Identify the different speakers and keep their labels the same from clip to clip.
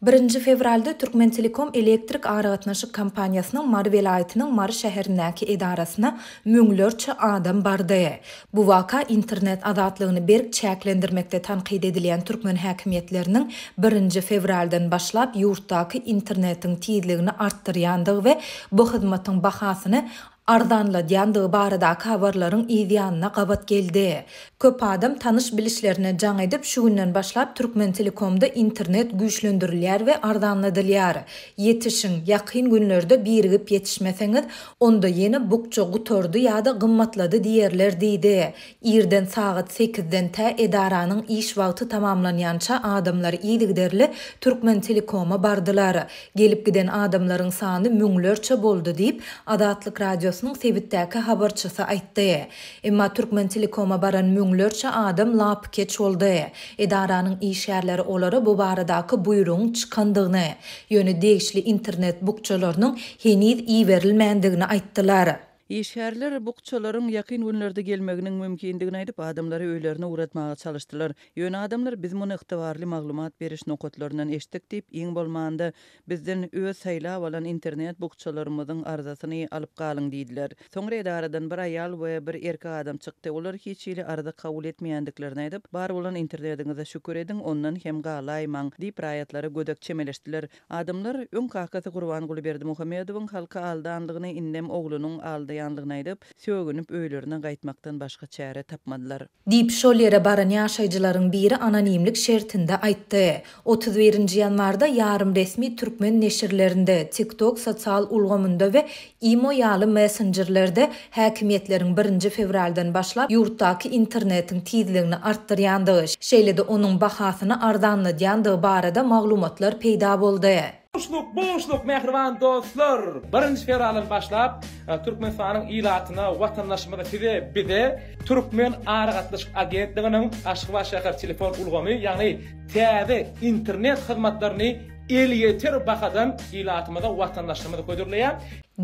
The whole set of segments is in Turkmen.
Speaker 1: Birinji fewralda Türkmentelekom elektrik aragatnaşyk kompaniýasynyň Mary welaýatynyň Mary şäherindäki edarasyna müňlerçe adam bardy. Bu waka internet azatlygyny berk çäklendirmekde tankyt edilýän türkmen häkimiýetleriniň birinji fewraldan başlap ýurtdaky internetiň tizligini artdyrýandygy we bu hyzmatyň bahasyny arzanladýandygy baradaky habarlaryň yz ýanyna gabat geldi. Köp adam tanyş-bilişlerine jaň edip, şu günden başlap Türkmentelekomda internet güýçlendirilýär we arzanladylýar. Ýetişiň, ýakyn günlerde birigip ýetişmeseňiz, onda ýene bukja gutardy ýa-da gymmatlady diýerler diýdi. Irden sagat sekizden tä edaranyň iş wagty tamamlanýança adamlar yzygiderli Türkmentelekoma bardylar. Gelip giden adamlaryň sany müňlerçe boldy diýip, Azatlyk Radiosynyň sebitdäki habarçysy aýtdy. Emma Türkmentelekoma baran müňlerçe adam lapykeç boldy. Edaranyň işgärleri olara bu baradaky buýrugyň çykandygyny, ýöne degişli internet bukjalarynyň heniz iberilmändigini aýtdylar.
Speaker 2: Işgärler bukjalaryň ýakyn günlerde gelmeginiň mümkindigini aýdyp, adamlary öýlerine ugratmaga çalyşdylar. Ýöne adamlar biz muny ygtybarly maglumat beriş nokatlaryndan eşitdik diýip, iň bolmanda, bizden öz saýlap alan internet bukjalarymyzyň arzasyny alyp galyň diýdiler. Soňra edaradan bir aýal we bir erkek adam çykdy. Olar hiç hili arza kabul etmeýändiklerini aýdyp, bar bolan internetiňize şükür ediň, ondan hem galaýmaň diýip, raýatlara gödek çemeleşdiler. Adamlar öň kakasy Gurbanguly Berdimuhamedowyň halky aldanlygyny, indem oglunyň aldaýanlygyny aýdyp, sögünip öýlerine gaýtmakdan başga çäre tapmadylar.
Speaker 1: Diýip, şol ýere baran ýaşaýjylaryň biri anonimlik şertinde aýtdy. 31 nji ýanwarda ýarym resmi türkmen neşirlerinde, TikTok sosial ulgamynda we Imo ýaly messenjerlerde häkimiýetleriň birinji fewraldan başlap ýurtdaky internetiň tizligini artdyrýandygy, şeýle-de onuň bahasyny arzanladýandygy barada maglumatlar peýda boldy.
Speaker 3: Buşluk, buşluk, mähriban dostlar! Birinji fewraldan başlap, Türkmenistanyň ilatyna, watandaşymyza, size, bize Türkmen aragatnaşyk agentliginiň Aşgabat şäher telefon ulgamy, ýagny täze internet hyzmatlaryny elýeter bahadan ilatymyza, watandaşlarymyza hödürleýär.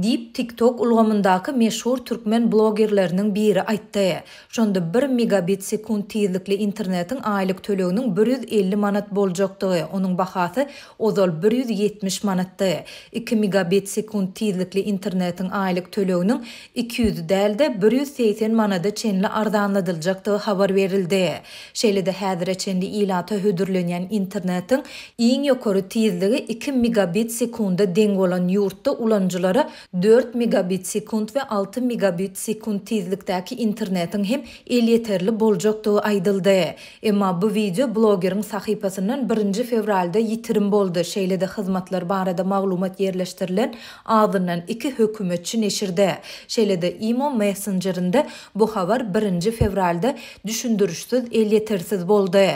Speaker 1: Diýip, TikTok ulgamyndaky meşhur türkmen blogerleriniň biri aýtdy. Şonda bir megabit sekunt tizlikli internetiň aýlyk töleginiň 150 manat boljakdygy, onuň bahasy ozal 170 manatdy. Iki megabit sekunt tizlikli internetiň aýlyk töleginiň 200 däl-de, 180 manada çenli arzanladyljakdygy habar berildi. Şeýle-de häzire çenli ilata hödürlenýän internetiň iň ýokary tizligi iki megabit sekunda deň bolan ýurtda ulanyjylara dört megabit sekunt we alty megabit sekunt tizlikdäki internetiň hem elýeterli boljakdygy aýdyldy. Emma bu wideo blogeriň sahypasyndan birinji fewralda ýitirim boldy, şeýle-de hyzmatlar barada maglumat ýerleşdirilen azyndan iki hökümetçi neşirde, şeýle-de imo messenjerinde bu habar birinji fewralda düşündirişsiz elýetersiz boldy.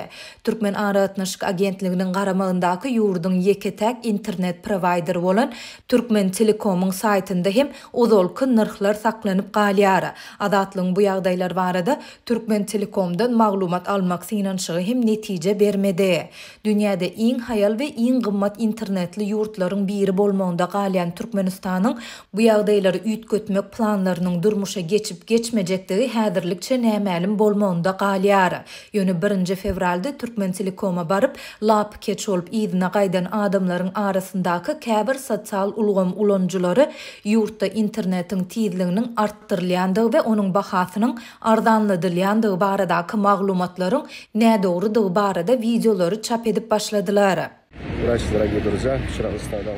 Speaker 1: Türkmen aragatnaşyk agentliginiň garamagyndaky ýurduň ýeke-täk internet prowaýderi bolan Türkmentelekomyň saýtynda hem ozalky nyrhlar saklanyp galýar. Azatlygyň bu ýagdaýlar barada Türkmentelekomdan maglumat almak synanyşygy hem netije bermedi. Dünýäde iň haýal we iň gymmat internetli ýurtlaryň biri bolmagynda galýan Türkmenistanyň bu ýagdaýlary üýtgetmek planlarynyň durmuşa geçip-geçmejekdigi häzirlikçe nämälim bolmagynda galýar. Ýöne birinji fewralda Türkmentelekoma baryp, lapykeç bolup yzyna gaýdan adamlaryň arasyndaky käbir sosial ulgam ulanyjylary ýurtda internetiň tizliginiň artdyrylýandygy we onuň bahasynyň arzanladylýandygy baradaky maglumatlaryň nädogrudygy barada wideolary çap edip başladylar.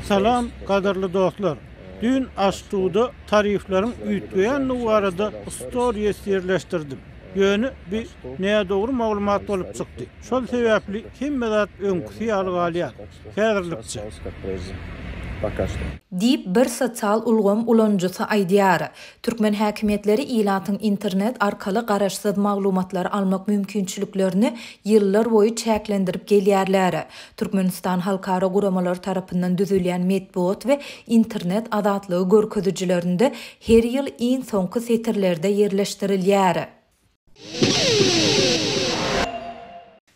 Speaker 4: Salam, gadyrly dostlar! Düýn Aştuda tarifleriň üýtgeýändigi barada stories ýerleşdirdim. Ýöne bi nädogry maglumat bolup çykdy. Şol sebäpli hemme zat öňküsi ýaly galýar. Häzirlikçe.
Speaker 1: Diýip, bir sosial ulgam ulanyjysy aýdýar. Türkmen häkimiýetleri ilatyň internet arkaly garaşsyz maglumatlary almak mümkinçiliklerini ýyllar boýy çäklendirip gelýärler. Türkmenistan halkara guramalar tarapyndan düzülýän metbugat we internet azatlygy görkezijilerinde her ýyl iň soňky setirlerde ýerleşdirilýär.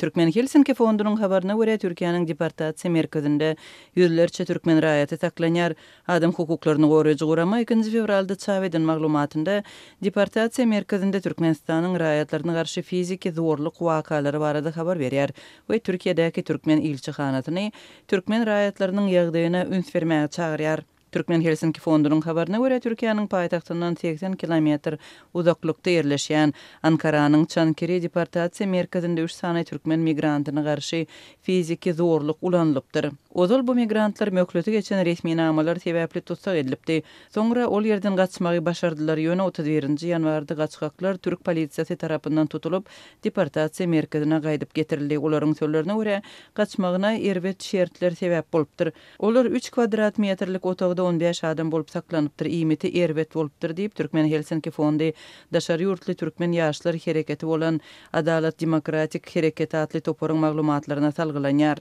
Speaker 2: Türkmen Helsinki fondunyň habaryna görä, Türkiýäniň deportasiýa merkezinde ýüzlerçe türkmen raýaty saklanýar. Adam hukuklaryny goraýjy gurama ikinji fewralda çap eden maglumatynda deportasiýa merkezinde Türkmenistanyň raýatlaryna garşy fiziki zorluk wakalary barada habar berýär we Türkiýedäki türkmen ilçihanasyny türkmen raýatlarynyň ýagdaýyna üns bermäge çagyrýar. Türkmen Helsinki fondunyň habaryna görä, Türkiýäniň paýtagtyndan 80 kilometr uzaklykda ýerleşýän Ankaranyň Çankiri deportasiýa merkezinde üç sany türkmen migrantyna garşy fiziki zorluk ulanylypdyr. Ozal bu migrantlar möhleti geçen resminamalar sebäpli tussag edilipdi. Soňra ol ýerden gaçmagy başardylar, ýöne 31 nji ýanwarda gaçgaklar türk polisiýasy tarapyndan tutulyp, deportasiýa merkezine gaýdyp getirildi. Olaryň sözlerine görä, gaçmagyna erbet şertler sebäp bolupdyr. Olar üç kwadrat metrlik otagda on bäş adam bolup saklanypdyr, iýmiti erbet bolupdyr diýip, Türkmen Helsinki fondy daşary ýurtly türkmen ýaşlar hereketi bolan Adalat demokratik hereketi atly toparyň maglumatlaryna salgylanýar.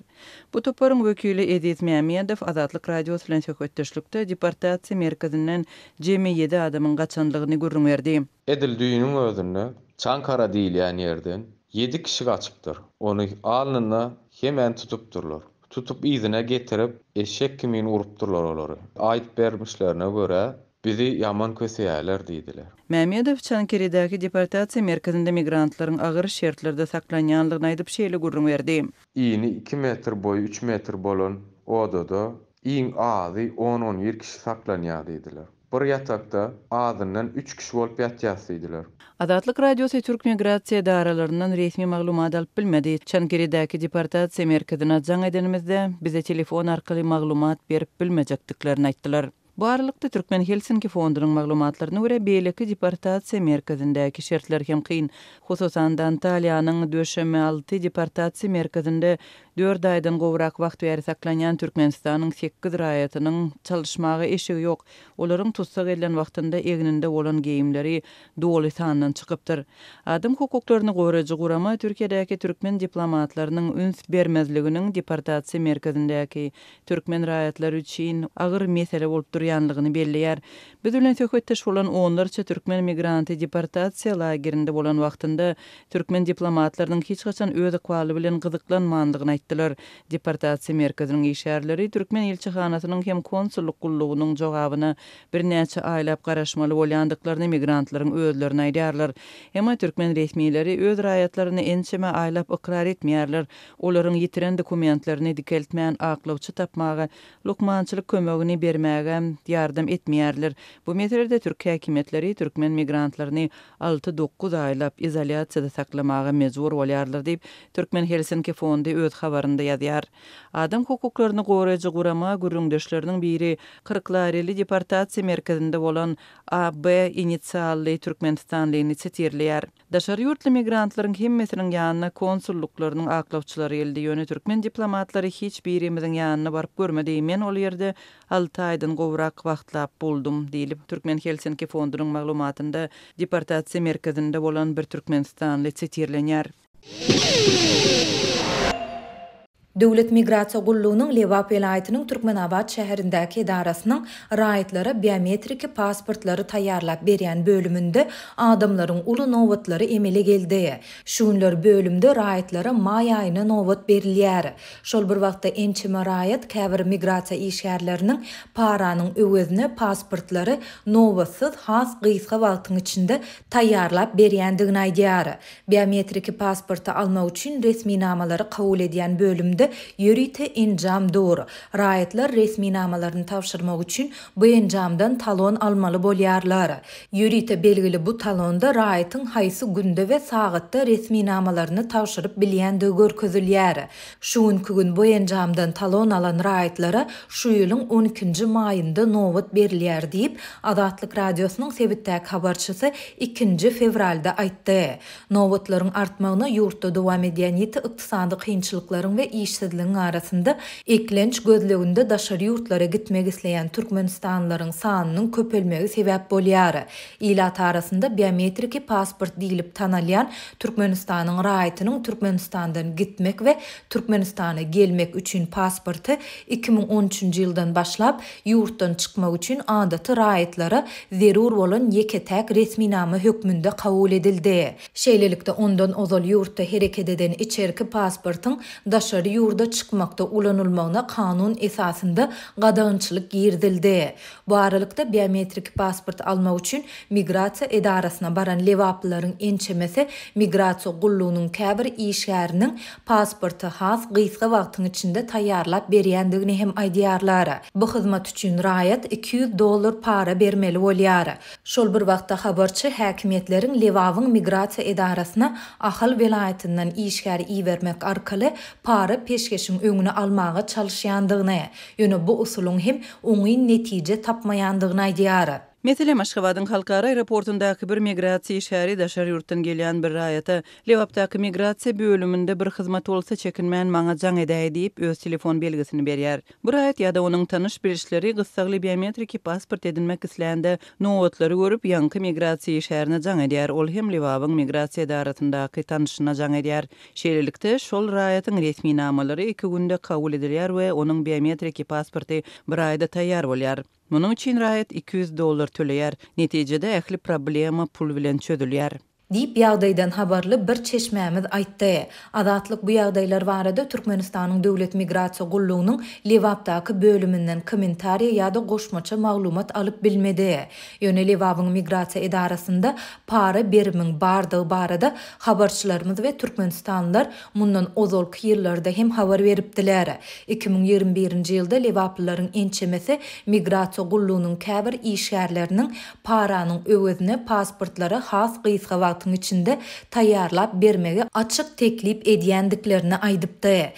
Speaker 2: Bu toparyň wekili Eziz Mämmedow Azatlyk Radiosy bilen söhbetdeşlikde deportasiýa merkezinden jemi ýedi adamyň gaçanlygyny gürrüň berdi.
Speaker 5: Edil düýnüň özünde Çankara diýilýän ýerden ýedi kişi gaçypdyr. Ony alnynda hemän tutupdyrlar. Tutup yzyna getirip, eşek kimin urupdyrlar olary. Aýdyp bermişlerine görä, bizi ýaman köseýärler diýdiler.
Speaker 2: Mämmedow Çankiridäki deportasiýa merkezinde migrantlaryň agyr şertlerde saklanýanlygyny aýdyp, şeýle gürrüň berdi.
Speaker 5: Ini iki metr, boýy üç metr bolan odada iň azy on-on bir kişi saklanýar diýdiler. Bir ýatakda azyndan üç kişi bolup ýatýas diýdiler.
Speaker 2: Azatlyk Radiosy türk migrasiýa edaralaryndan resmi maglumat alyp bilmedi. Çankiridäki deportasiýa merkezine jaň edenimizde, bize telefon arkaly maglumat berip bilmejekdiklerini aýtdylar. Bu aralykda, Türkmen Helsinki fondunyň maglumatlaryna görä, beýleki deportasiýa merkezindäki şertler hem kyn. Hususan-da, Antalýanyň Döşemealty deportasiýa merkezinde dört aýdan gowrak wagt bäri saklanýan Türkmenistanyň sekiz raýatynyň çalyşmaga eşigi ýok. Olaryň tussag edilen wagtynda egninde bolan geýimleri doly sandan çykypdyr. Adam hukuklaryny goraýjy gurama Türkiýedäki türkmen diplomatlarynyň üns bermezliginiň deportasiýa merkezindäki türkmen raýatlary üçin agyr mesele bolup durýanlygyny belleýär. Biz bilen söhbetdeş bolan onlarça türkmen migranty deportasiýa lagerinde bolan wagtynda türkmen diplomatlarynyň hiç haçan öz ykbaly bilen gyzyklanmandygyny aýtdylar. Deportasiýa merkeziniň işgärleri türkmen ilçihanasynyň hem konsullyk gullugynyň jogabyna birnäçe aýlap garaşmaly bolýandyklaryny migrantlaryň özlerine aýdýarlar. Emma türkmen resmileri öz raýatlaryny ençeme aýlap ykrar etmeýärler, olaryň ýitiren dokumentlerini dikeltmän aklawçy tapmaga, lukmançylyk kömegini bermäge ýardam etmeýärler. Bu meselede türk häkimiýetleri türkmen migrantlaryny alty-dokuz aýlap izolýasiýada saklamaga mejbur bolýarlar diýip, Türkmen Helsinki fondy öz habarynda ýazýar. Adam hukuklaryny goraýjy gurama gürrüňdeşleriniň biri Kyrklareli deportasiýa merkezinde bolan AB inisially türkmenistanlyny sitirleýär. Daşary ýurtly migrantlaryň hemmesiniň ýanyna konsullyklarynyň aklawçylary geldi, ýöne türkmen diplomatlary hiç birimiziň ýanyna baryp görmedi, men ol ýerde alty aýdan gowrak wagtlap boldum, diýlip, Türkmen Helsinki fondunyň maglumatynda deportasiýa merkezinde bolan bir türkmenistanly sitirlenýär.
Speaker 1: Döwlet migrasiýa gullugynyň Lebap welaýatynyň Türkmenabat şäherindäki edarasynyň raýatlara biometriki pasportlary taýýarlap berýän bölüminde adamlaryň uly nobatlary emele geldi. Şu günler bölümde raýatlara maý aýyna nobat berilýär. Şol bir wagtda ençeme raýat käbir migrasiýa işgärleriniň paranyň öwezine pasportlary nobatsyz has gysga wagtyň içinde taýýarlap berýändigini aýdýar. Biometriki pasporty almak üçin resminamalary kabul edýän bölümde ýörite enjam dur. Raýatlar resminamalaryny tabşyrmak üçin bu enjamdan talon almaly bolýarlar. Ýörite belgili bu talonda raýatyň haýsy günde we sagatda resminamalaryny tabşyryp bilýändigi görkezilýär. Şu günki gün bu enjamdan talon alan raýatlara şu ýylyň on ikinji maýynda nobat berilýär diýip, Azatlyk Radiosynyň sebitdäki habarçysy ikinji fewralda aýtdy. Nobatlaryň artmagyna ýurtda dowam edýän ýiti ykdysady kynçylyklaryň we. işsizligiň arasynda eklenç gözleginde daşary ýurtlara gitmek isleýän türkmenistanlylaryň sanynyň köpelmegi sebäp bolýar. Ilat arasynda biometriki pasport diýlip tanalýan Türkmenistanyň raýatynyň Türkmenistandan gitmek we Türkmenistana gelmek üçin pasporty 2013-nji ýyldan başlap ýurtdan çykmak üçin adaty raýatlara zerur bolan ýeke-täk resminama hökmünde kabul edildi. Şeýlelikde, ondan ozal ýurtda hereket eden içerki pasportyň daşary ýurda çykmakda ulanylmagyna kanun esasynda gadagançylyk girizildi. Bu aralykda, biometrik pasport almak üçin migrasiýa edarasyna baran lebaplylaryň ençemesi migrasiýa gullugynyň käbir işgäriniň pasporty has gysga wagtyň içinde taýýarlap berýändigini hem aýdýarlar. Bu hyzmat üçin raýat 200 dollar para bermeli bolýar. Şol bir wagtda habarçy häkimiýetleriň Lebabyň migrasiýa edarasyna Ahal welaýatyndan işgär ibermek arkaly para-peşgeşiň öňüni almaga çalyşýandygyny, ýöne bu usulyň hem oňyn netije tapmaýandygyny aýdýar.
Speaker 2: Meselem, Aşgabadyň halkara aeroportundaky bir migrasiýa işgäri daşary ýurtdan gelýän bir raýata, Lebapdaky migrasiýa bölüminde bir hyzmat bolsa çekinmän maňa jaň edäý diýip, öz telefon belgisini berýär. Bu raýat ýa-da onuň tanyş-bilişleri gyssagly biometriki pasport edinmek islände, nobatlary görüp, ýaňky migrasiýa işgärine jaň edýär, ol hem Lebabyň migrasiýa edarasyndaky tanyşyna jaň edýär. Şeýlelikde, şol raýatyň resminamalary iki günde kabul edilýär we onuň biometriki pasporty bir aýda taýýar bolýar. Munuň üçin raýat 200 dollar töleýär. Netijede ähli problema pul bilen çözülýär.
Speaker 1: Diýip, ýagdaýdan habarly bir çeşmämiz aýtdy. Azatlyk bu ýagdaýlar barada Türkmenistanyň Döwlet migrasiýa gullugynyň Lebapdaky bölüminden kommentariýa ýa-da goşmaça maglumat alyp bilmedi. Ýöne Lebabyň migrasiýa edarasynda para berimiň bardygy barada habarçylarymyz we türkmenistanlylar mundan ozalky ýyllarda hem habar beripdiler. 2021-nji ýylda lebaplylaryň ençemesi migrasiýa gullugynyň käbir işgärleriniň paranyň öwezine pasportlary has gysga wagtyň içinde taýýarlap bermegi açyk teklip edýändiklerini aýdypdy.